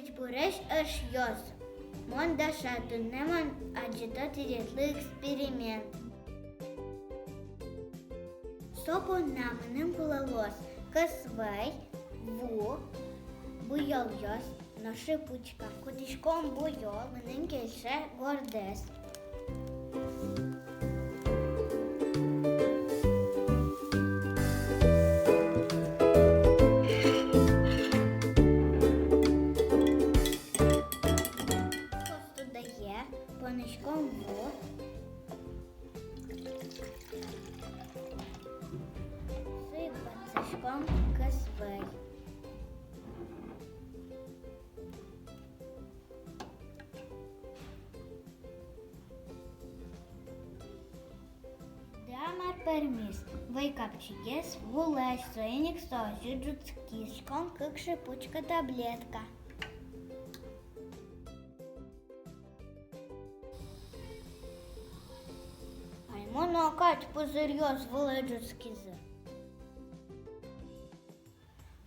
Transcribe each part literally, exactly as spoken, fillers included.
Ӟечбуресь, эшъёс! Мон Даша, туннэ мон адӟыто тӥледлы эксперимент. Со понна мыным кулэ луоз кӧс вӧй, ву, буёлъёс но шипучка. Кутӥськом буёл, мыным кельше гордэс. Посудае поныськом ву. Сое пытсаськом кӧс вӧй. Ӟырдэ-а, мар пӧрмиз? Вӧй капчигес вулэсь, соин ик со озьы ӝутскиз. Поныськом кык шипучка таблетка. Ай, мон но кадь, пузырьёс вылэ ӝутскизы.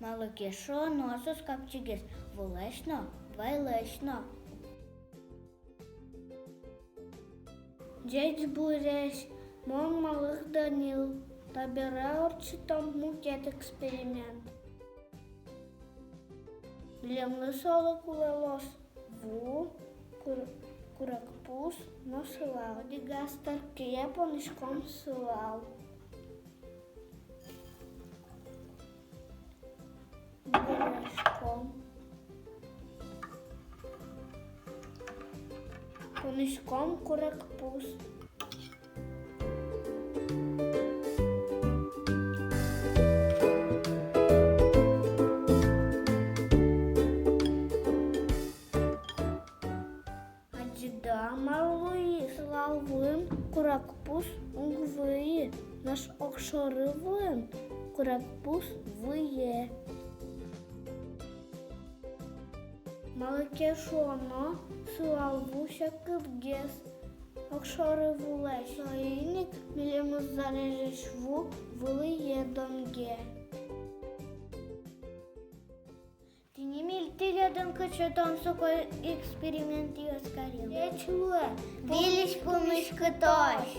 Малы ке шуоно, соос капчигес вулэсь но, вӧйлэсь но. Ӟечбуресь, мон Малых Данил. Табере ортчытом мукет эксперимент. Милемлы солы кулэ луоз ву, кур-, курегпуз но сылал. Одӥгаз тэркие поныськом сылал. Бугыръяськом. Поныськом курегпуз. Адӟиды-а, мар луиз? Сылал вуын курегпуз уг выйы, нош огшоры вуын курегпуз выйе. Малы ке шуоно, сылал ву секытгес, огшоры вулэсь, соин ик милемыз зарезьлэсь ву вылӥе, донге. Тӥни миль тӥледын кыӵе тунсыко экспериментъёс карим. Ӟеч луэ, выльысь пумиськытозь.